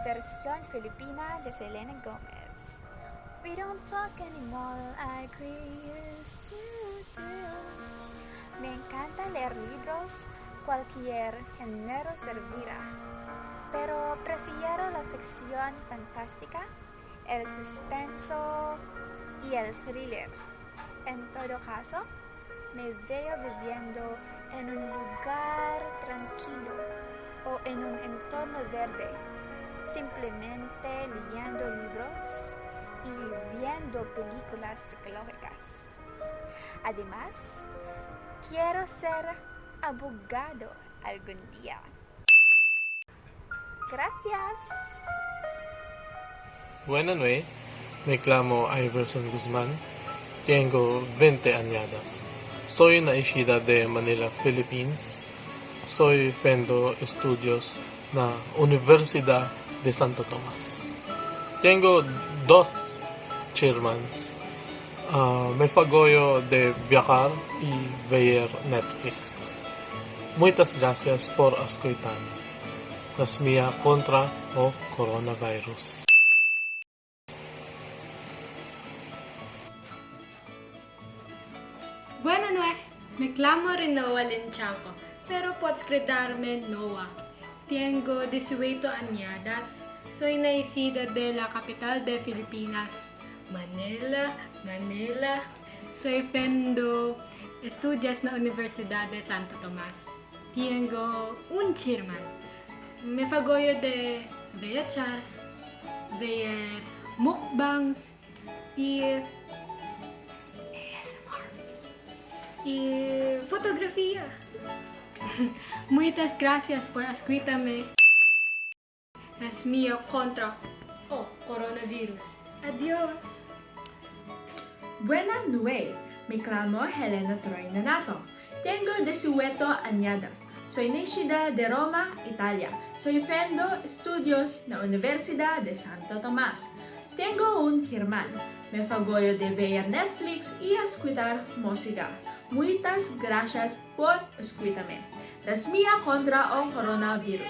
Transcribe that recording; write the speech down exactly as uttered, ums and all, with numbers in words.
Versión filipina de Selena Gomez. We don't talk anymore like we used to do. Me encanta leer libros, cualquier género servirá, pero prefiero la ficción fantástica, el suspenso y el thriller. En todo caso, me veo viviendo en un lugar tranquilo o en un entorno verde, simplemente leyendo libros y viendo películas psicológicas. Además, quiero ser abogado algún día. Gracias. Buena nueit, me clamo Iverson Guzmán, tiengo vente anyadas. Soi naixida de Manila, Philippines. Soi fendo estudios na Universidat de Santo Tomás. Tiengo dos chirmans. Ah, me fa goyo de viajar y veyer Netflix. Muitas gracias por escoitar-me. Ras mía contra o coronavirus. Buena nueit, me clamo Rinoa Lenchanco, pero pots credar-me Noa. Tiengo dieciocho anyadas, soi naixida de la capital de Filipinas, Manila, Manila. Soi fendo estudios na Universidat de Santo Tomás. Tiengo un chirman. Me fa goyo de viachar, veyer mukbangs y A S M R y fotografía. Muitas gracias por escoitar-me. Ras mía contra o coronavirus. Adiós. Buena nueit, me clamo Helena Troy Nanato. Tiengo dieciocho anyadas. Soi naixida de Roma, Italia. Soi fendo estudios na Universidat de Santo Tomás. Tiengo un chirman. Me fa goyo de veyer Netflix y escuitar musica. Muitas gracias por escuitar-me. Ras mía contra o coronavirus.